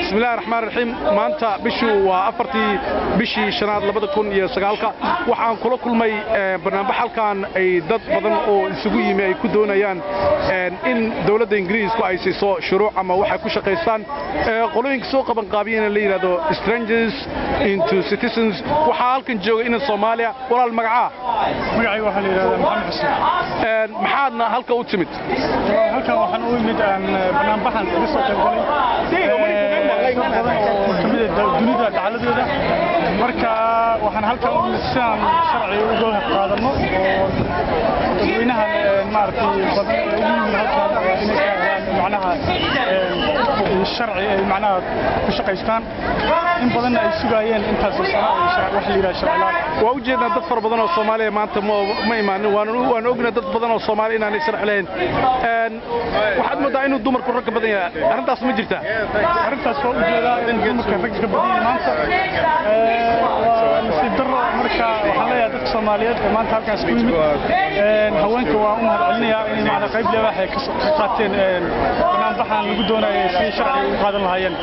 Bismillahi raxmaan raxiim. Maanta bishu waa 4-tii bishii shanaad 2009-ka. Waxaan kula kulmay barnaamij halkan ay dad badan oo isugu yimi ay ku doonayaan in dowladda Ingiriisku ay siiso shuruuc ama waxay ku shaqaystaan. Qolooyinka soo qaban qaabiyana la yidhahdo Strangers into Citizens. Waxaa halkan jooga inan Soomaaliya. Walaal, magacaa? Magacayga waxaa la yidhahdaa Maxamed Xuseen. Maxaadna halka u timid? Halkan waxaan u imid banaanbaxan kaga soo qayb galay dad badan oo ka mid ah dunida dacaladeeda. Marka waxaan halkan u imid si aan sharci uga qaadano oo dadweynahan maaragtay badan ee ugu yimid halkan inay ka helaan macnaha sharci ay macnaha ku shaqaystaan, in badanna ay sugaayeen intaasoo sano wax la yidhaha sharci la'aan. Waa u jeednaa dad fara badan oo Soomaaliya maanta ma imaanin. Waan ognaa dad badan oo Soomaaliya inaanay sharci lahayn. Waxaad moodaa inuu dumarku ragga badan yahay. Arrintaas ma jirtaa? Arrintaas waa ujeedaa in dumarka ragga ka badan yahay maanta. Waa nasiib darro. Marka waxaan leeyahay dadka Soomaaliyeed ee maanta halkaas ku yimid, haweenka waa u mahadcelinayaa inay macna qayb leebax ay ka qaateen banaanbaxan lagu doonayay si sharci u qaadan lahaayeen.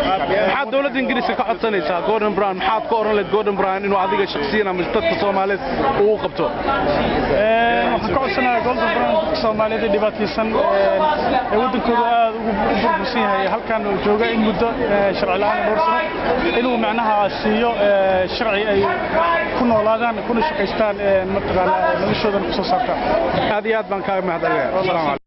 Maxaad dowladda Ingiriiska ka codsanaysaa, Gordon Brown? Maxaad ka oran lahayd Gordon Brown inuu adiga shakhsiyan ama dadka Soomaaliyeed uu qabto? Waxaan ka codsanayaa Gordon Brown dadka Soomaaliyeed ee dhibaataysan ee waddankooda aad ugu burbursan yahay, halkan uu jooga in muddo sharci la'aan dhowr sano, inuu macnaha siiyo sharci ay ku noolaadaan kuna shaqaystaan, mataqaanaa noloshoodana ku soo saartaan. Aad iyo aad baan kaaga mahadcelinayaa. Asalaamu calaykum.